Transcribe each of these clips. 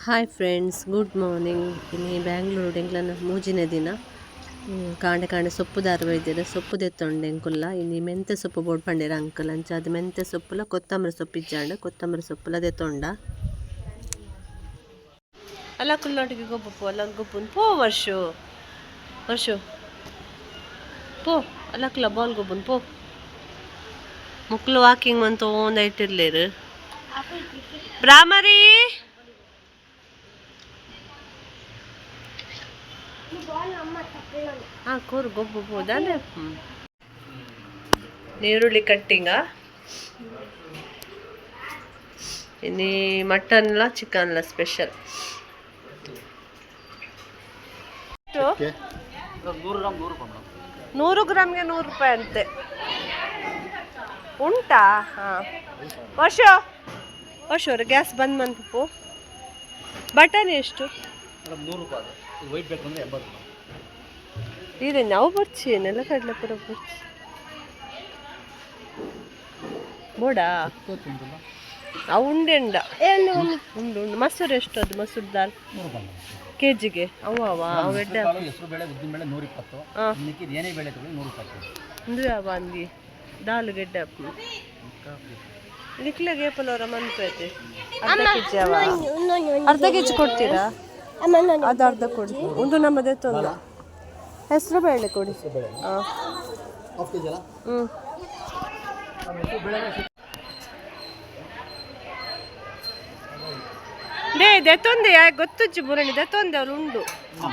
Hi friends, good morning. ಇನಿ ಬ್ಯಾಂಗ್ಳೂರು ಎಂಕ್ಲನ ಮೂಜಿನ ದಿನ. ಕಾಂಡೆ ಕಾಂಡೆ ಸೊಪ್ಪು ದಾರು ಬೈದೆರ್, ಸೊಪ್ಪು ದೆತ್ತೊಂಡೆ ಎಂಕುಲ್ಲ. ಇನಿ ಮೆಂತೆ ಸೊಪ್ಪು ಬೋಡು ಪಂಡೆರ್ ಅಂಕಲ್. ಅಂಚಾದ್ ಮೆಂತೆ ಸೊಪ್ಪುಲ ಕೊತ್ತಂಬರಿ ಸೊಪ್ಪು ಇಜ್ಜಾಂಡ್, ಕೊತ್ತಂಬರಿ ಸೊಪ್ಪುಲ ದೆತ್ತೊಂಡ. ಅಲ್ಲ ಕುಲ್ಲೋಟಿಗೆ ಗೊಬ್ಬು ಪೋ, ಅಲ್ಲ ಗೊಬ್ಬು ಪೋ. ವರ್ಷು ವರ್ಷು ಪೋ, ಅಲ್ಲಕ್ಲ ಬಾಲ್ ಗೊಬ್ಬುನ್ ಪೋ. ಮುಕ್ಲು ವಾಕಿಂಗ್ ಮಂತೊಂದು ಇಟ್ಟಿರ್ಲೇರು. ಭ್ರಾಮರಿ ಹಾಂ ಕೂರು ಗೊಬ್ಬು ಪೋದಾನೆ. ನೀರುಳ್ಳಿ ಕಟ್ಟಿಂಗ. ಇನಿ ಮಟನ್ಲ ಚಿಕನ್ಲ ಸ್ಪೆಷಲ್. 100 ಗ್ರಾಮ್ಗೆ 100 ರೂಪಾಯಿ ಅಂತೆ. ಉಂಟಾ? ಹಾಂ, ವರ್ಷ ವರ್ಷ ಗ್ಯಾಸ್ ಬಂದ್ ಮಂತಪ್ಪು. ಬಟಾಣಿ ಎಷ್ಟು? 100 ರೂಪಾಯಿ. ವೈಟ್ ಬೇಕು ಅಂದರೆ 80 ರೂಪಾಯಿ. ಇದೆ ನಾವು ಬರ್ಚಿ ನೆಲ ಕಡಲೆ ಪೂರ ಬರ್ಚಿ ಬೋಡಾ. ಅವು ಉಂಡೆ ಉಂಡ ಉಂಡು ಉಂಡು. ಮಸೂರು ಎಷ್ಟು ಅದು? ಮಸೂರು ದಾಲ್? 100 ರೂಪಾಯಿ. ಕೆ ಜಿಗೆ ಅವು ಅವ ಅವು ಎಡ್ಡೆ. ಕಾಳು, ಹೆಸರು ಬೇಳೆ, ಉದ್ದಿನ ಬೇಳೆ 120. ಹಾಂ. ಮಿಕ್ಕಿದ ಏನೇ ಬೇಳೆ ತಗೊಳ್ಳಿ 100 ರೂಪಾಯಿ ಕೆಜಿ. ಒಂದು ಯಾವ ಅಂದಿ ದಾಲ್ ಗೆಡ್ಡೆ ನಿಕ್ಲೆಗೆ ಏಪಲವರ ಮನ್ಪೈತೆ. ಅರ್ಧ ಕೆಜಿ ಅವ? ಅರ್ಧ ಕೆಜಿ ಕೊಡ್ತೀರಾ? ಅದು ಅರ್ಧ ಕೊಡಿ. ಒಂದು ನಮ್ಮದೇ ತೊಂದ ಹೆಸರು ಬೇಳೆ ಕೊಡಿ. ಹಾಂ. ಹಾಫ್ ಕೆಜಿ ಅಲ್ಲ? ಹ್ಞೂ. They ದೆತ್ತೊಂದೆ ಗೊತ್ತುಜ್ಜಿ ಬುರಣಿ ದೆತ್ತೊಂದೆ ಅವ್ರು ಉಂಡು.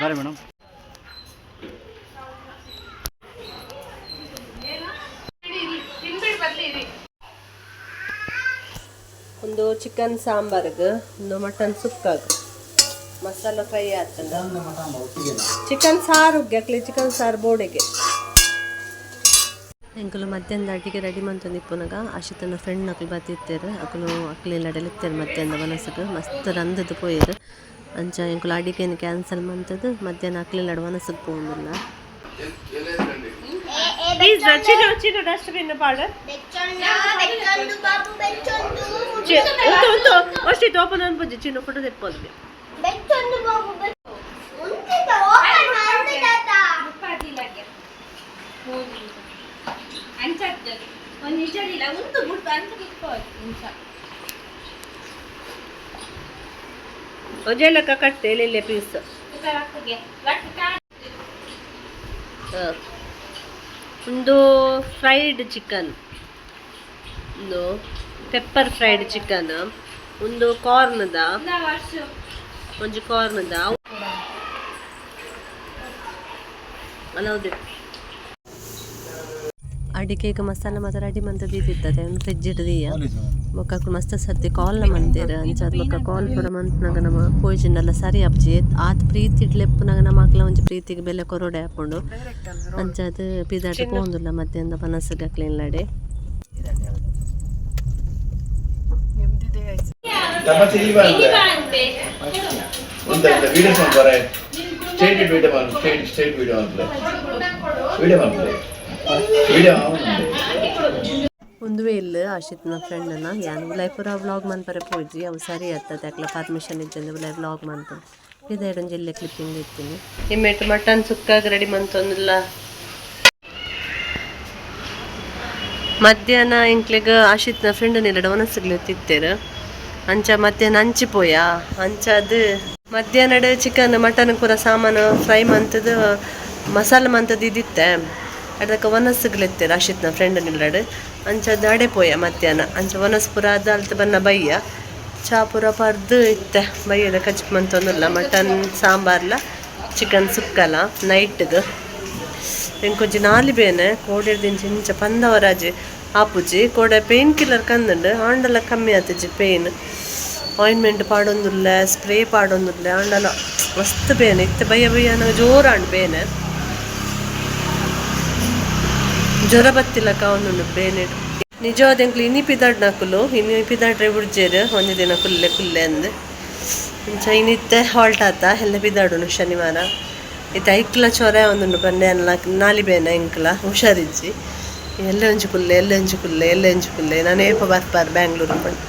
ಬನ್ನಿ ಮೇಡಮ್. ಒಂದು ಚಿಕನ್ ಸಾಂಬಾರ್ಗೆ, ಒಂದು ಮಟನ್ ಸುಕ್ಕಾಗ ಮಸಾಲ ಫ್ರೈ ಆಗ್ತದ. ಚಿಕನ್ ಸಾರು ಅಕ್ಲಿ, ಚಿಕನ್ ಸಾರು ಬೋಡಿಗೆ. ಎಂಕುಲು ಮಧ್ಯಾಹ್ನದ ಅಡಿಗೆ ರೆಡಿ ಮಂತೊಂದು ಇಪ್ಪುನಗ ಅಶಿತನ ಫ್ರೆಂಡ್ ಅಕ್ಲು ಬತ್ತಿತ್ತೇರು. ಅಕುಲು ಅಕ್ಲೆಲ್ಲ ಇತ್ತೆರ್ ಮಧ್ಯಾಹ್ನದ ವನಸಗ್. ಮಸ್ತ್ ರಂದದ ಪೋಯೆರ್. ಅಂಚ ಎಂಕುಲು ಅಡಿಗೆನ್ ಕ್ಯಾನ್ಸಲ್ ಮಂತದ್ ಮಧ್ಯಾಹ್ನ ಅಕ್ಲೆಲ್ಲಡ ವನಸಗ್ ಪೋವೊಂದುಲ್ಲ. ಚಿನ್ನು ಚಿನ್ನು ಡಸ್ಟ್ಬಿನ್ ಪಾಡು. ಉಂತು ಉಂತು ಅಷ್ಟಿತ್ತು ಓಪನ್ ಅನ್ಪುಜಿ ಚಿನ್ನು, ಫೋಟೋ ತೆಪ್ಪೋದು. ಒಂಜೆಲಕ್ಕ ಕಟ್ಟೆ ಎಲ್ಲೆಲ್ಲ ಪೀಸ್. ಒಂದು ಫ್ರೈಡ್ ಚಿಕನ್, ಒಂದು ಪೆಪ್ಪರ್ ಫ್ರೈಡ್ ಚಿಕನ್, ಒಂದು ಕಾರ್ನ್ದ, ಒಂಜಿ ಕಾರ್ನ್ದ ಅಲ್ಲೌದು. ಅಡಿಕೆಗೆ ಮಸಾಲ ಮಾತ್ರ ರೆಡಿ ಮಂತ ದೀದಿತ್ತದೆ, ಒಂದು ಫ್ರಿಜ್ ಇಡ್ದೀಯ. ಬೊಕ್ಕ ಮಸ್ತ್ ಸರ್ತಿ ಕಾಲ್ ಮಂತೇರ್. ಅಂಚಾದ್ ಬೊಕ್ಕ ಕಾಲ್ ಪೂರ ಮಂತ್ನಾಗ ನಮ್ಮ ಪೋಯ್ಜನ್ ಸರಿ ಆಪುಜಿ. ಆತ್ ಪ್ರೀತಿ ಇಡ್ಲೆಪ್ಪುನಾಗ ನಮ್ಮ ಅಕ್ಲ ಒಂಜಿ ಪ್ರೀತಿಗೆ ಬೆಲೆ ಕೊರೊಡೆ ಆಪುಂಡು. ಅಂಚಾದ್ ಪಿದಾಡ್ ಪೋವೊಂದುಲ್ಲ ಮಧ್ಯಾಹ್ನದ ವನಸ್ಗ್ ಅಕ್ಲೆಲ್ಲಡೆ. ವಿಡಿಯೋ ಮಾಡ್ತಾರೆ, ಸ್ಟೇಟ್ ವಿಡಿಯೋ ಮಾಡಿ, ಸ್ಟೇಟ್ ಸ್ಟೇಟ್ ವಿಡಿಯೋ ಮಾಡ್ತಾರೆ, ವಿಡಿಯೋ ಮಾಡ್ತಾರೆ, ವಿಡಿಯೋ. ಒಂದು ವೇಲ್ ಆಶಿತ್ನ ಫ್ರೆಂಡ್ನ ಯಾನ್ ಉಲಾಯ್ ಪೂರ ವ್ಲಾಗ್ ಮನ್ಪರೆ ಪೋಯಿಜಿ. ಅವು ಸರಿ ಆಗ್ತದೆ, ಅಕ್ಲ ಪರ್ಮಿಷನ್ ಇಜ್ಜಂದೆ ಉಲಾಯ್ ವ್ಲಾಗ್ ಮಂತ ಪಿದಾಯ್ಡ್ ಜಿಲ್ಲೆ ಕ್ಲಿಪ್ಪಿಂಗ್ ಇತ್ತೀನಿ. ನಿಮ್ಮೆಟ್ ಮಟನ್ ಸುಕ್ಕಾಗ ರೆಡಿ ಮಂತೊಂದುಲ್ಲ. ಮಧ್ಯಾಹ್ನ ಎಂಕ್ಲೆಗ್ ಆಶಿತ್ನ ಫ್ರೆಂಡ್ ನಿಲ್ಲಡ ವನಸ್ಗ್ಲೆ ತಿತ್ತೇರು. ಅಂಚ ಮಧ್ಯಾಹ್ನ ಅಂಚಿ ಪೋಯ. ಅಂಚಾದ್ ಮಧ್ಯಾಹ್ನಡ್ ಚಿಕನ್ ಮಟನ್ ಪೂರ ಸಾಮಾನು ಫ್ರೈ ಮಂತದ್ ಮಸಾಲೆ ಮಂತದ್ ಇದಿತ್ತೆ. ಅದಕ್ಕೆ ವನಸ್ಗ್ಲೆತ್ತೆರ್ ಆಶಿತ್ನ ಫ್ರೆಂಡ್ ನಿಲ್ಲಡ್. ಅಂಚಾದ್ ಅಡೆ ಪೋಯ ಮಧ್ಯಾಹ್ನ. ಅಂಚ ವನಸ್ ಪೂರ ಅದ್ ಅಲ್ತ್ ಬನ್ನ ಬಯ್ಯ ಚಾ ಪೂರ ಪರ್ದು ಇತ್ತೆ ಬಯ್ಯದ ಕಜಿಪ್ ಮಂತೊಂದುಲ್ಲ, ಮಟನ್ ಸಾಂಬಾರ್ಲ ಚಿಕನ್ ಸುಕ್ಕಲ ನೈಟ್ಗ್. ಎಂಕೊಂಜಿ ನಾಲಿ ಬೇನೆ ಕೋಡೆರ್ದಿಂಚ ಇಂಚ ಪಂದವರಾಜಿ ಆಪುಜಿ. ಕೋಡೆ ಪೇನ್ ಕಿಲ್ಲರ್ ಕಂದುಂಡು, ಆಂಡಲ ಕಮ್ಮಿ ಆತುಜಿ ಪೇನ್. ಆಯಿಂಟ್ಮೆಂಟ್ ಪಾಡೊಂದುಲ್ಲ, ಸ್ಪ್ರೇ ಪಾಡೊಂದುಲ್ಲ, ಆಂಡಲ ಮಸ್ತ್ ಬೇನೆ ಇತ್ತೆ. ಬಯ್ಯ ಬಯ್ಯನ ಜೋರಾಂಡ್ ಬೇನೆ. ಜ್ವರ ಬತ್ತಿಲಕ ಒಂದುಂಡು ಬೇನೆ. ನಿಜವಾದ ಎಂಕ್ಲು ಇನಿ ಪಿದಾಡ್ನಕುಲು ಇನಿ ಪಿದಾಡ್ರೆ ಬುಡ್ಜೆರ್. ಒಂಜಿ ದಿನ ಕುಲ್ಲೆ ಕುಲ್ಲೆ ಅಂದ್. ಇಂಚ ಇನಿತ್ತೆ ಹಾಲ್ಟ್ ಆತ ಎಲ್ಲ ಪಿದಾಡುನು ಶನಿವಾರ. ಇತ್ತೆ ಐಕ್ಲ ಚೊರೆ ಒಂದುಂಡು ಪಂಡೆ ಅನ್ಲ ನಾಲಿ ಬೇನೆ. ಎಂಕ್ಲ ಹುಷಾರಿಜ್ಜಿ. ಎಲ್ಲೆ ಒಂಜಿ ಕುಲ್ಲೆ, ಎಲ್ಲೆ ಒಂಜಿ ಕುಲ್ಲೆ, ಎಲ್ಲೆ ಒಂಜಿ ಕುಲ್ಲೆ. ನಾನು ಏಪ ಬರ್ಪಾರ್ ಬ್ಯಾಂಗ್ಳೂರು ಪಂಡ್.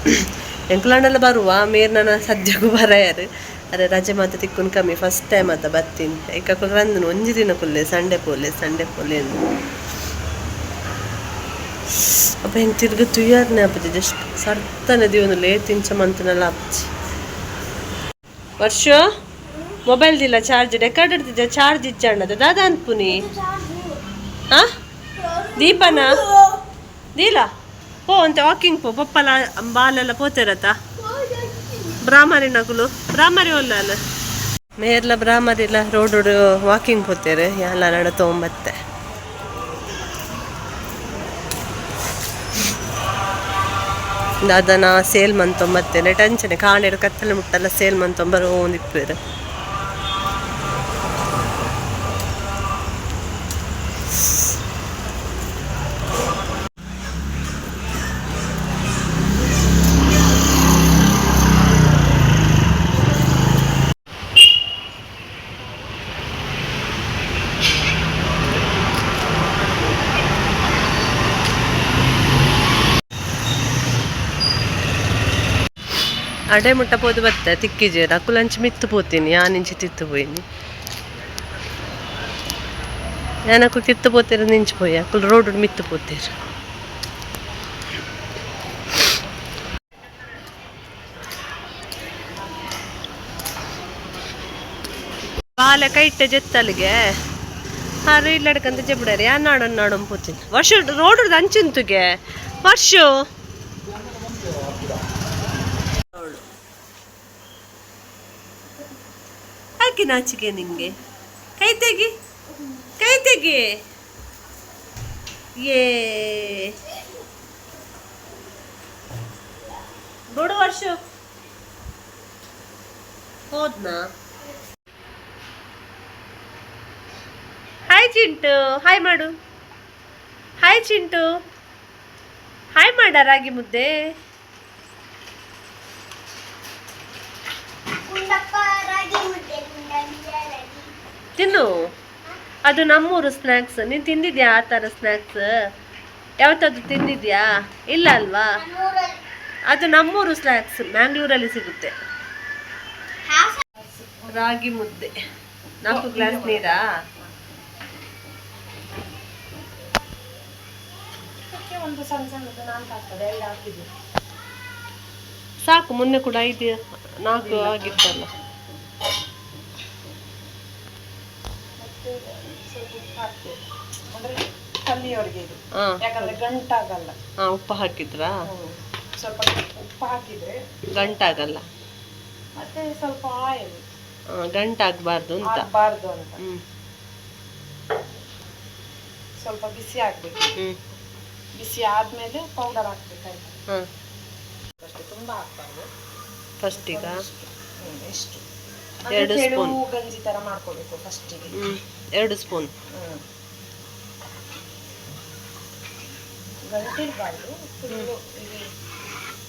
ಎಂಕ್ಲಾಂಡಲ್ಲ ಬರುವ ಮೇರ್ ನನ್ನ ಸದ್ಯಕ್ಕೂ ಬರಾಯರು. ಅರೆ ರಜೆ ಮಾತ ತಿಕ್ಕುನ್ ಕಮ್ಮಿ, ಫಸ್ಟ್ ಟೈಮ್ ಆತ ಬತ್ತೀನಿ. ಏಕಕುಲ್ ರಂದನು ಒಂಜಿ ದಿನ ಕುಲ್ಲೆ ಸಂಡೆ ಪೋಲೆ ಸಂಡೆ ಪೋಲೆ ಅಂದು. ಅಪ್ಪ ಹೆಂಗೆ ತಿರ್ಗ ತುಯ್ಯಾರನೆ ಆಪುಜಿ, ಜಸ್ಟ್ ಸರ್ತನೆ ದಿವೊಂದು ಲೇ ತಿಂಚ ಮಂತನಲ್ಲ ಆಪುಜಿ. ವರ್ಷ ಮೊಬೈಲ್ ದಿಲ್ಲ ಚಾರ್ಜ್ ರೆಕಾರ್ಡ್ ಇಡ್ತಿದ್ದೆ, ಚಾರ್ಜ್ ಇಜ್ಜಾಂಡದ ದಾದ ಅನ್ಪುನಿ. ಹಾ ದೀಪನ ದೀಲ ಪೋ ಅಂತ ವಾಕಿಂಗ್ ಪೋ, ಪಪ್ಪಲ ಬಾಲೆಲ್ಲ ಪೋತಿರತ್ತ ಬ್ರಾಹ್ಮರಿ ನಕುಲು ಬ್ರಾಹ್ಮರಿ ಒಲ್ಲ ಮೇರ್ಲ ಬ್ರಾಹ್ಮರಿಲ್ಲ ರೋಡ್ ವಾಕಿಂಗ್ ಪೋತೇರು ಎಲ್ಲ ನಡ ತೊಗೊಂಬತ್ತೆ. ದಾದನ ಸೇಲ್ ಮಂತೊಂಬತ್ತೇನೆ ಟೆನ್ಷನ್ ಕಾಣೆಡು ಕತ್ತಲೆ ಮುಟ್ಟಲ್ಲ ಸೇಲ್ ಮಂತೊಂಬರು ಒಂದಿಪ್ಪೇರು. ಅಡೆ ಮುಟ್ಟ ಪೋದು ಬತ್ತೆ ತಿಕ್ಕಿಜೇರು ಅಕುಲಂಚಿ ಮಿತ್ತು ಪೋತೀನಿ ಯಾನಿಂಚಿ ತಿತ್ತು ಪೋಯಿನಿ ಯಾನ್ ಅಕುಲು ತಿತ್ತು ಪೋತೇರು ನಿಂಚು ಪೋಯಿ ಅಕುಲು ರೋಡ್ ಮಿತ್ತು ಪೋತೇರು. ಬಾಲೆ ಕೈಟ್ಟೆ ಜೆತ್ತಲಿಗೆ ಹಾರು ಇಲ್ಲಡ್ಕಂತ ಜೆಬ್ಡಾರೆ ಯಾನ್ ನಾಡನ್ ನಾಡನ್ ಪೋತೀನಿ. ವರ್ಷ ರೋಡ್ ಅಂಚಿಂತುಗೆ ವರ್ಷ ಹಾಕಿ ನಾಚಿಕೆ ನಿಂಗೆ. ಕೈ ತೆಗಿ, ಕೈ ತೆಗಿ. ಏ ನೋಡು ವರ್ಷ ಹೋದ್ನಾ? ಹಾಯ್ ಚಿಂಟು, ಹಾಯ್ ಮಾಡು. ಹಾಯ್ ಚಿಂಟು, ಹಾಯ್ ಮಾಡ ರಾಗಿ ಮುದ್ದೆ. ತಿನ್ನು, ಅದು ನಮ್ಮೂರು ಸ್ನ್ಯಾಕ್ಸ್. ನೀನು ತಿಂದಿದ್ಯಾ ಆ ಥರ ಸ್ನ್ಯಾಕ್ಸ್? ಯಾವತ್ತಾದ್ರೂ ತಿಂದಿದ್ಯಾ? ಇಲ್ಲ ಅಲ್ವಾ? ಅದು ನಮ್ಮೂರು ಸ್ನ್ಯಾಕ್ಸ್, ಮ್ಯಾಂಗ್ಳೂರಲ್ಲಿ ಸಿಗುತ್ತೆ. ರಾಗಿ ಮುದ್ದೆ 4 ಗ್ಲಾಸ್ ನೀರಾ? ಒಂದು ಸಣ್ಣ ಸಣ್ಣದು 4 ಆಗ್ತದೆ, 2 ಹಾಕಿದ್ದು ಸಾಕು. ಮೊನ್ನೆ ಕೂಡ 5 4 ಆಗಿತ್ತಲ್ಲ. ಮತ್ತೆ ಸ್ವಲ್ಪ ಉಪ್ಪು ಹಾಕ್ತೇವೆ, ಅಂದ್ರೆ ಕಲ್ಲಿಯವರೆಗೆ ಇದು, ಯಾಕಂದ್ರೆ ಗಂಟಾಗಲ್ಲ. ಉಪ್ಪು ಹಾಕಿದ್ರಾ? ಸ್ವಲ್ಪ ಉಪ್ಪು ಹಾಕಿದ್ರೆ ಗಂಟಾಗಲ್ಲ. ಮತ್ತೆ ಸ್ವಲ್ಪ ಆಯಿಲ್. ಗಂಟಾಗಬಾರ್ದು ಅಂತ. ಆಗಬಾರ್ದು ಅಂತ. ಸ್ವಲ್ಪ ಬಿಸಿ ಆಗ್ಬೇಕು. ಬಿಸಿ ಆದ್ಮೇಲೆ ಪೌಡರ್ ಹಾಕ್ಬೇಕಾಯ್ತು. ಅಷ್ಟೇ, ತುಂಬಾ ಹಾಕ್ಬಾರ್ದು. ಫಸ್ಟ್ ಈಗ ಇಷ್ಟು 2 ಸ್ಪೂನ್ ಗಂಜಿ ತರ ಮಾಡ್ಕೋಬೇಕು ಫಸ್ಟಿಗೆ. 2 ಸ್ಪೂನ್. ಗಂಟಿರಬಾರ್ದು, ಫುಲ್ಲು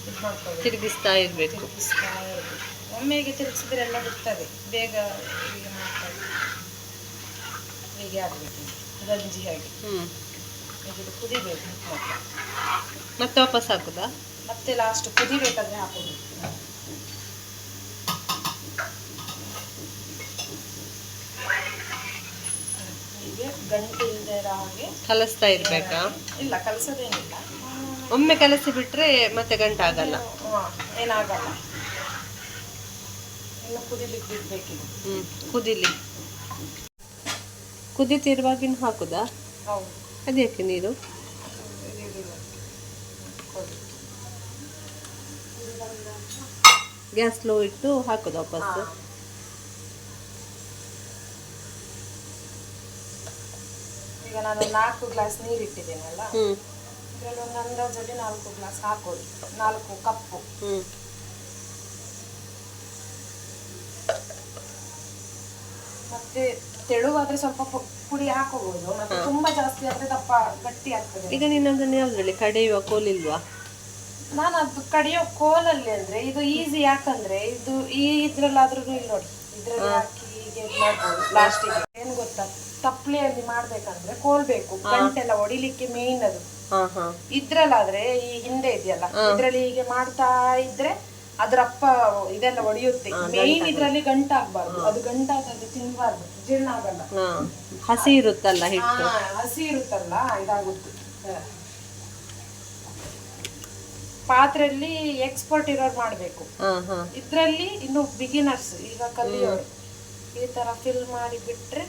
ಇದು ಮಾಡ್ಕೋಬೇಕು. ತಿರುಗಿಸ್ತಾ ಇರಬೇಕು. ತಿರುಗಿಸ್ತಾ ಇರಬೇಕು. ಒಮ್ಮೆಗೆ ತಿರುಗಿಸಿದ್ರೆ ಎಲ್ಲ ಬಿಡ್ತದೆ, ಬೇಗ ಹೀಗೆ ಮಾಡ್ತಾರೆ. ಹೀಗೆ ಆಗಬೇಕು ಗಂಜಿ ಹಾಗೆ. ಈಗ ಇದು ಕುದಿಬೇಕು ಮತ್ತೆ. ಮತ್ತೆ ವಾಪಸ್ ಹಾಕುದಾ? ಮತ್ತೆ ಲಾಸ್ಟ್ ಕುದಿಬೇಕಾದ್ರೆ ಹಾಕೋದು. ಹೀಗೆ ಗಂಟು ಇಲ್ಲದೆ ಇರೋ ಹಾಗೆ ಕಲಸ್ತಾ ಇರ್ಬೇಕಾ? ಇಲ್ಲ, ಕಲಸೋದೇನಿಲ್ಲ. ಒಮ್ಮೆ ಕಲಸಿ ಬಿಟ್ರೆ ಮತ್ತೆ ಗಂಟಾಗಲ್ಲ. ಏನಾಗಲ್ಲ. ಇನ್ನು ಕುದಿಲಿಕ್ಕೆ ಬಿಡ್ಬೇಕಿದು. ಕುದಿಲಿ. ಕುದೀತಿರುವಾಗ ಇನ್ನು ಹಾಕುದಾ? ಹೌದು. ಅದ್ಯಾಕೆ ನೀರು? ಗ್ಯಾಸ್ ಸ್ಲೋ ಇಟ್ಟು ಹಾಕುದು ವಾಪಸ್. ಈಗ ನಾನು 4 ಗ್ಲಾಸ್ ನೀರು ಇಟ್ಟಿದ್ದೇನಲ್ಲ, ಇದರಲ್ಲಿ ಒಂದು ಅಂದಾಜಲ್ಲಿ 4 ಗ್ಲಾಸ್ ಹಾಕೋದು, 4 ಕಪ್ಪು. ಮತ್ತೆ ತೆಳುವಾದ್ರೆ ಸ್ವಲ್ಪ ಪುಡಿ ಹಾಕೋಬಹುದು, ಮತ್ತೆ ತುಂಬಾ ಜಾಸ್ತಿ ಆದ್ರೆ ದಪ್ಪ ಗಟ್ಟಿ ಆಗ್ತದೆ. ಈಗ ನೀನು ಅದನ್ನು ಯಾವ್ದ್ರಲ್ಲಿ ಕಡೆಯುವ ಕೋಲಿಲ್ವಾ? ನಾನು ಅದು ಕಡಿಯೋ ಕೋಲಲ್ಲಿ ಅಂದ್ರೆ ಇದು ಈಸಿ, ಯಾಕಂದ್ರೆ ಇದು ಈ ಇದ್ರಲ್ಲಾದ್ರೂ ಇಲ್ಲಿ ನೋಡಿ, ಇದ್ರಲ್ಲಿ ಹಾಕಿ ಹೀಗೆ ಇದ್ ಮಾಡ್ಬೋದು. ಲಾಸ್ಟಿಗೆ ಏನ್ ಗೊತ್ತಾ, ತಪ್ಲೆಯಲ್ಲಿ ಮಾಡ್ಬೇಕಂದ್ರೆ ಕೋಲ್ ಬೇಕು, ಗಂಟೆಲ್ಲ ಹೊಡಿಲಿಕ್ಕೆ ಮೇನ್ ಅದು. ಹಾ ಹಾ. ಇದ್ರಲ್ಲಾದ್ರೆ ಈ ಹಿಂದೆ ಇದೆಯಲ್ಲ, ಇದ್ರಲ್ಲಿ ಹೀಗೆ ಮಾಡ್ತಾ ಇದ್ರೆ ಅದ್ರಪ್ಪ ಇದೆಲ್ಲ ಒಡೆಯುತ್ತೆ. ಮೇನ್ ಇದ್ರಲ್ಲಿ ಗಂಟಾಗ್ಬಾರ್ದು, ಅದು ಗಂಟಾದ್ರೆ ತಿನ್ಬಾರ್ದು, ಜೀರ್ಣ ಆಗಲ್ಲ. ಹಸಿ ಇರುತ್ತಲ್ಲ ಹಿಟ್ಟು. ಹಸಿ ಇರುತ್ತಲ್ಲ, ಇದಾಗುತ್ತೆ. ಪಾತ್ರೆಯಲ್ಲಿ ಎಕ್ಸ್ಪರ್ಟ್ ಇರೋರು ಮಾಡ್ಬೇಕು. ಇದ್ರಲ್ಲಿ ಇನ್ನು ಬಿಗಿನರ್ಸ್, ಈಗ ಕಲಿಯೋರು ಈ ತರ ಫಿಲ್ ಮಾಡಿ ಬಿಟ್ರೆ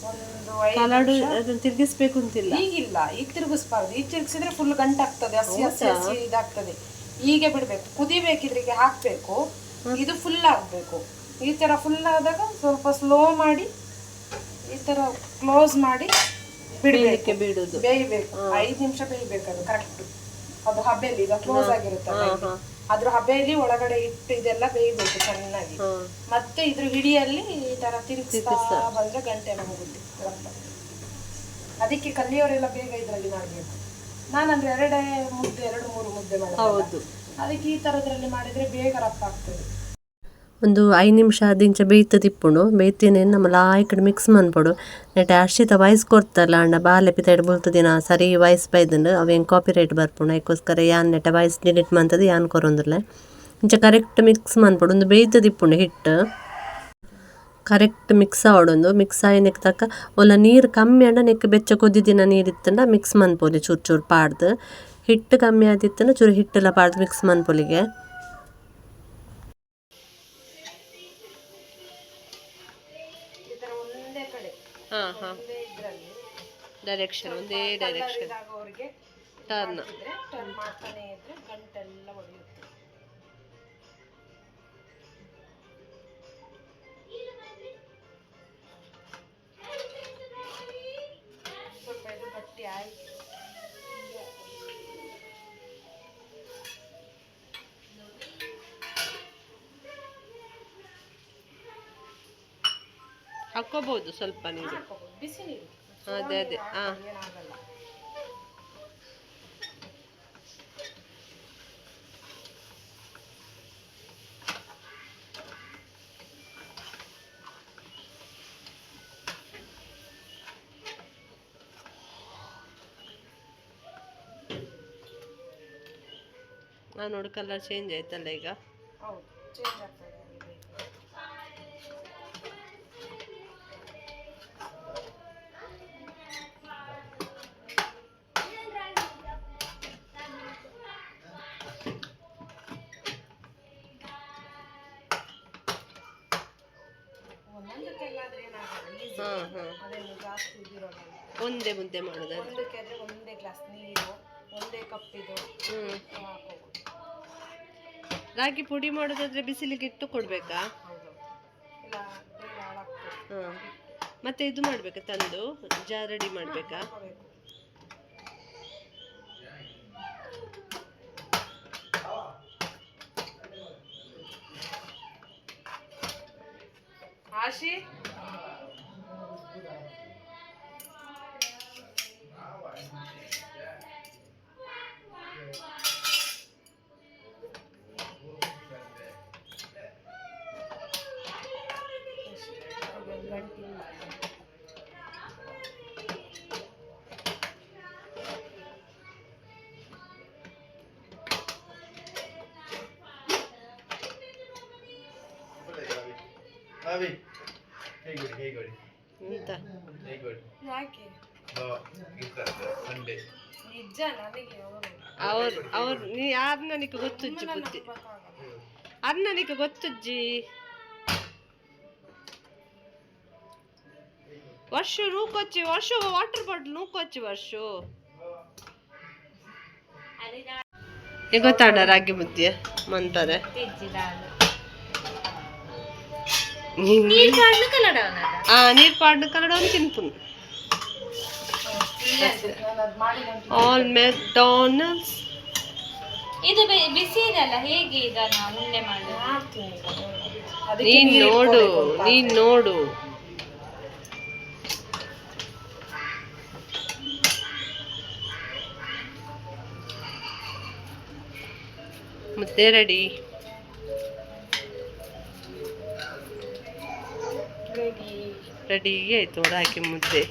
ಒಂದು ಕಲಡು ಅದನ್ನ ತಿರ್ಗಿಸ್ಬೇಕು ಅಂತಿಲ್ಲ. ಈಗಿಲ್ಲ, ಈಗ ತಿರುಗಿಸ್ಬಾರ್ದು. ಈಗ ತಿರುಗಿಸಿದ್ರೆ ಫುಲ್ ಗಂಟಾಗ್ತದೆ, ಹಸಿ ಹಸಿ ಹಸಿ ಇದಾಗ್ತದೆ. ಹೀಗೆ ಬಿಡ್ಬೇಕು, ಕುದಿಬೇಕಿದ್ರಿಗೆ ಹಾಕ್ಬೇಕು, ಇದು ಫುಲ್ ಆಗ್ಬೇಕು. ಈ ತರ ಫುಲ್ ಆದಾಗ ಸ್ವಲ್ಪ ಸ್ಲೋ ಮಾಡಿ ಈ ತರ ಕ್ಲೋಸ್ ಮಾಡಿ ಬಿಡ್ಬೇಕು, ಬಿಡುದು. ಬೇಯಬೇಕು. 5 ನಿಮಿಷ ಬೇಯಬೇಕು ಅದು ಕರೆಕ್ಟ್. ಅದು ಹಬೆಯಲ್ಲಿ ಈಗ ಕ್ಲೋಸ್ ಆಗಿರುತ್ತಲ್ಲ, ಅದ್ರ ಹಬೆಯಲ್ಲಿ ಒಳಗಡೆ ಇಟ್ಟು ಇದೆಲ್ಲ ಬೇಯಬೇಕು ಚೆನ್ನಾಗಿ. ಮತ್ತೆ ಇದ್ರ ಹಿಡಿಯಲ್ಲಿ ಈ ತರ ತಿರುಗಿಸ್ತಾ ಬಂದ್ರೆ ಗಂಟೆಲ್ಲ ಹೋಗುತ್ತೆ ರಪ್ಪ. ಅದಕ್ಕೆ ಕಲಿಯೋರೆಲ್ಲ ಬೇಗ ಇದ್ರಲ್ಲಿ ಮಾಡ್ಬೇಕು. ನಾನಂದ್ರೆ 2 ಮುದ್ದೆ, 2-3 ಮುದ್ದೆ ಮಾಡೋದು. ಅದಕ್ಕೆ ಈ ತರದ್ರಲ್ಲಿ ಮಾಡಿದ್ರೆ ಬೇಗ ರಪ್ಪ ಆಗ್ತದೆ. ಒಂದು 5 ನಿಮಿಷ ದಿಂಚ ಬೇಯ್ತ ತಿಪ್ಪುಂಡು. ಬೇಯ್ತೇನೆ ನಮ್ಮ ಲಾಯ್ಕಡ್ ಮಿಕ್ಸ್ ಮನ್ಪೊಡು. ನೆಟ್ ಅರ್ಷಿತ ವಾಯ್ಸ್ ಕೊಡ್ತಲ್ಲ ಅಣ್ಣ, ಬಾಲೆ ಪಿತೈಡ್ ಬುಲ್ತದಿನ ಸರಿ ವಾಯ್ಸ್ ಬೈದಂಡು ಅವೇನು ಕಾಪಿ ರೈಟ್ ಬರ್ಪುಂಡು. ಅದಕ್ಕೋಸ್ಕರ ಯಾನ್ ನೆಟ ವಾಯ್ಸ್ ಡಿಲೀಟ್ ಮಂತದ ಯಾನ್ ಕೊರೊಂದಿಲ್ಲ. ಇಂಚ ಕರೆಕ್ಟ್ ಮಿಕ್ಸ್ ಮನ್ಪೊಡು. ಒಂದು ಬೇಯ್ತ ತಿಪ್ಪುಂಡು ಹಿಟ್ಟು ಕರೆಕ್ಟ್ ಮಿಕ್ಸ್ ಆವಡೊಂದು. ಮಿಕ್ಸ್ ಆಯ್ನೆಕ್ ತಕ್ಕ ಒಲ್ಲ ನೀರು ಕಮ್ಮಿ ಅಂಡ ನೆಕ್ ಬೆಚ್ಚ ಕೊದ್ದಿದಿನ ನೀರು ಇತ್ತಂಡ ಮಿಕ್ಸ್ ಮನ್ಪೊಲಿ ಚೂರು ಚೂರು ಪಾಡ್ದು. ಹಿಟ್ಟು ಕಮ್ಮಿ ಆದಿತ್ತಂಡ ಚೂರು ಹಿಟ್ಟೆಲ್ಲ ಪಾಡ್ದು ಮಿಕ್ಸ್ ಮನ್ಪೊಲಿಗೆ. ಈ ತರ ಒಂದೇ ಕಡೆ ಡೈರೆಕ್ಷನ್, ಒಂದೇ ಡೈರೆಕ್ಷನ್. ಇದಾಗೋರಿಗೆ ಟರ್ನ್ ಟರ್ನ್ ಮಾಡ್ತಾನೆ ಇದ್ರೆ ಗಂಟೆಲ್ಲ ಒಡೆಯುತ್ತೆ. ಸ್ವಲ್ಪ ಇದು ಗಟ್ಟಿ ಆಯ್ತು. ಹಾಕೋಬಹುದು ಸ್ವಲ್ಪ ನೀರು. ಹಾಕೋಬಹುದು, ಬಿಸಿ ನೀರು. ಅದೇ ಅದೇ ಹಾ. ಏನಾಗಲ್ಲ. ನೋಡು, ಕಲರ್ ಚೇಂಜ್ ಆಯ್ತಲ್ಲ ಈಗ. ಹೌದು, ಚೇಂಜ್ ಆಗ್ತದೆ. ಒಂದೊಂದಕ್ಕೆಲ್ಲಾದ್ರೆ ಏನಾಗಲ್ಲ, ಈಸಿ. ಹಾ ಹಾ. ಅದೇನು ಜಾಸ್ತಿ ಇದಿರೋಲ್ಲ. ಒಂದೇ ಮುದ್ದೆ ಮಾಡೋದು. ಒಂದಕ್ಕೆ ಆದ್ರೆ ಒಂದೇ ಗ್ಲಾಸ್ ನೀರು, ಒಂದೇ ಕಪ್ ಇದು ಹಾಕೋಬಹುದು. ರಾಗಿ ಪುಡಿ ಮಾಡೋದಾದ್ರೆ ಬಿಸಿಲಿಗೆ ಇಟ್ಟು ಕೊಡ್ಬೇಕಾ? ಹೌದು, ಇಲ್ಲ ಬೇಗ ಹಾಳಾಗ್ತದೆ. ಮತ್ತೆ ಇದು ಮಾಡ್ಬೇಕಾ, ತಂದು ಜಾರ್ ರೆಡಿ ಮಾಡ್ಬೇಕಾ? ಹಾಕೋಬೇಕು. ಆಶಿ, ಗಂಟಿಲ್ಲ. ಎಂತ? ಯಾಕೆ? ಸಂಡೇ. ನಿಜ ನನಗೆ ಅವರು ಅವ್ರು ಅವ್ರು ನೀ ಯಾರು ನನಗೆ ಗೊತ್ತುಜ್ಜಿ ಬುದ್ಧಿ ಅದು ನನಗೆ ಗೊತ್ತುಜ್ಜಿ. ವರ್ಷ ನೂಕೊಚ್ಚಿ, ವರ್ಷ ವಾಟರ್ ಬಾಟಲ್ ನೂಕೊಚ್ಚಿ ವರ್ಷ. ಈಗ ಗೊತ್ತಾಡ ರಾಗಿ ಮುದ್ದೆ ಮಂತಾರೆ. ನೀರ್ ಪಾಡ್ನು ಕನ್ನಡ ಒಂದು ತಿನ್ಪುನ್. ನಾನು ಅದು ಮಾಡಿ. ಆಲ್ ಮೆಕ್ಡಾನಲ್ಡ್ಸ್. ಇದು ಬಿಸಿ ಇದೆಲ್ಲ ಹೇಗೆ ಇದನ್ನ ಉಂಡೆ ಮಾಡುದು? ಮಾಡ್ತೀನಿ ಈಗ. ಅದಕ್ಕೆ ನೀನ್ ನೀರ್ ನೋಡು. ಇಟ್ಕೋಬೇಕು ಅಂತ. ನೀನ್ ನೋಡು. ಮುದ್ದೆ ರೆಡಿ. ರೆಡಿ. ರೆಡಿ ಆಯ್ತು ರಾಗಿ ಮುದ್ದೆ.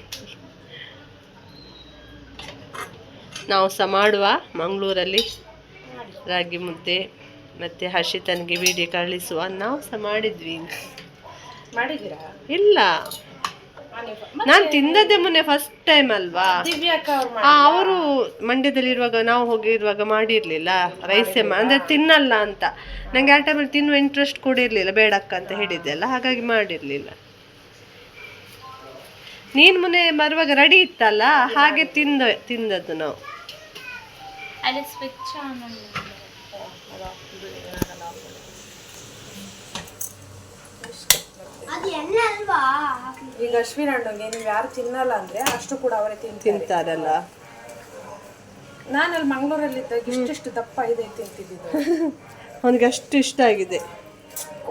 ನಾವು ಸಹ ಮಾಡುವ ಮಂಗಳೂರಲ್ಲಿ ರಾಗಿ ಮುದ್ದೆ. ಮತ್ತು ಹರ್ಷಿತನಿಗೆ ವಿಡಿಯೋ ಕಳಿಸುವ. ನಾವು ಸಹ ಮಾಡಿದ್ವಿ. ಮಾಡಿದ್ದೀರಾ? ಇಲ್ಲ, ನಾನು ತಿಂದದ್ದೇ ಮೊನ್ನೆ ಫಸ್ಟ್ ಟೈಮ್ ಅಲ್ವಾ. ದಿವ್ಯಾ ಅಕ್ಕ ಅವ್ರು. ಅವರು ಮಂಡ್ಯದಲ್ಲಿರುವಾಗ, ನಾವು ಹೋಗಿರುವಾಗ ಮಾಡಿರ್ಲಿಲ್ಲ. ರೈಸೇ ಅಂದ್ರೆ ತಿನ್ನಲ್ಲ ಅಂತ. ನಂಗೆ ಆ ಟೈಮಲ್ಲಿ ತಿನ್ನುವ ಇಂಟ್ರೆಸ್ಟ್ ಕೂಡ ಇರಲಿಲ್ಲ. ಬೇಡಕ್ಕ ಅಂತ ಹೇಳಿದ್ದೆ ಅಲ್ಲ, ಹಾಗಾಗಿ ಮಾಡಿರಲಿಲ್ಲ. ನೀನು ಮೊನ್ನೆ ಬರುವಾಗ ರೆಡಿ ಇತ್ತಲ್ಲ, ಹಾಗೆ ತಿಂದದ್ದು ನಾವು. ಅಲ್ಲಿ ಸ್ವಿಚ್ ಆನ್. ಈಗ ಅಶ್ವಿನ್ ಅಣ್ಣಂಗೆ ನೀವು ಯಾರು ತಿನ್ನಲ್ಲ ಅಂದ್ರೆ ಅಷ್ಟು ಕೂಡ ಅವರೇ ತಿಂತಾರೆ. ತಿಂತಾರಲ್ಲ. ನಾನು ಅಲ್ಲಿ ಮಂಗಳೂರಲ್ಲಿ ಇದ್ದಾಗ ಇಷ್ಟಿಷ್ಟು ದಪ್ಪ ಇದೆ ತಿಂತಿದ್ದು. ಅವನಿಗೆ ಅಷ್ಟು ಇಷ್ಟ ಆಗಿದೆ.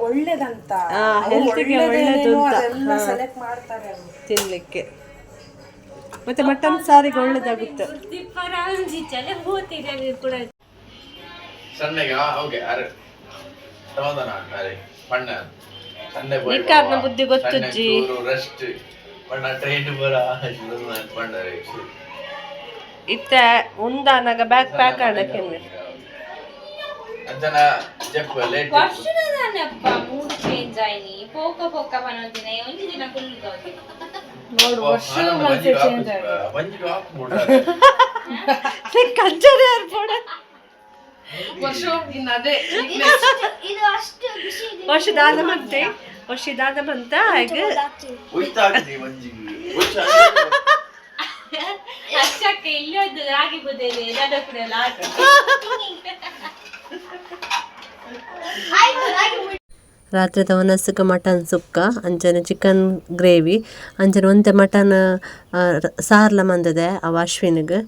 ಒಳ್ಳೇದಂತ. Health ಗೆ ಒಳ್ಳೇದು ಅಂತ. ಅದೆಲ್ಲ ಸೆಲೆಕ್ಟ್ ಮಾಡ್ತಾರೆ ಅವರು. ತಿನ್ಲಿಕ್ಕೆ ಮತ್ತೆ ಮಟನ್ ಸಾರಿಗೆ ಒಳ್ಳೇದಾಗುತ್ತೆ. ಸಣ್ಣಗೆ ಓಕೆ, ಅರೆ ಸಮಾಧಾನ, ಅರೆ ಬಣ್ಣ ಸಣ್ಣ. ನಿಕ್ಕಾರ್ನ ಬುದ್ಧಿ ಗೊತ್ತುಜ್ಜಿ. ರೆಸ್ಟ್ ಬಣ್ಣ ಟ್ರೈನ್ ಬರ ಬಣ್ಣ. ಇತ್ತ ಉಂದಾನಾಗ ಬ್ಯಾಗ್ ಪ್ಯಾಕ್ ಆಡಕ್ಕೆ. ಅಂಚನ ಜಪ್ ಲೇಟ್. ವರ್ಷದಪ್ಪ ಮೂಡ್ ಚೇಂಜ್ ಆಯ್ನಿ ಪೋಕ ಪೋಕ ಪನೊಂದಿನ ಒಂಜಿ ದಿನ ಕುಲ್ಲುದು. ನೋಡು, ವರ್ಷ ಚೇಂಜ್ ಆಗಿದೆ. ಒಂಜಿ ಆಫ್ ಕಂಚರಿ ಯಾರು ಪೋಡ. ವರ್ಷ ಇನ್ನು ಅದೇ. ವರ್ಷ ದಾದ ಮಂತೆ, ವರ್ಷ ದಾದ ಮಂತ ಹಾಗೆ. ಹೋಯ್ತಾಗಿದೆ ಒಂಜಿ. ಅಷ್ಟಕ್ಕೆ ಇಲ್ಲಿ ರಾಗಿ ಬುದ್ಧಿ ದಾದ ಕೂಡ ಆಟ. ರಾತ್ರಿದ ಒನಸ್ಸುಕ ಮಟನ್ ಸುಕ್ಕ, ಅಂಚನೆ ಚಿಕನ್ ಗ್ರೇವಿ, ಅಂಚನೆ ಒಂತೆ ಮಟನ್ ಸಾರ್ಲ ಮಂದದೆ ಅವ ಅಶ್ವಿನಿಗೆ.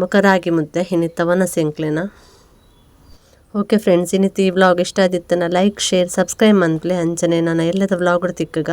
ಬೊಕ ರಾಗಿ ಮುದ್ದೆ ಇನ್ನಿತ್ತ ಒನಸ್ ಎಂಕ್ಲೆನ. ಓಕೆ ಫ್ರೆಂಡ್ಸ್, ಇನ್ನಿತ್ತ ಈ ವ್ಲಾಗ್ ಇಷ್ಟ ಆದಿತ್ತನ ಲೈಕ್, ಶೇರ್, ಸಬ್ಸ್ಕ್ರೈಬ್ ಮನ್ಪುಲೆ. ಅಂಚನೆ ನಾನು ಎಲ್ಲದ ವ್ಲಾಗ್ ತಿಕ್ಕಗ.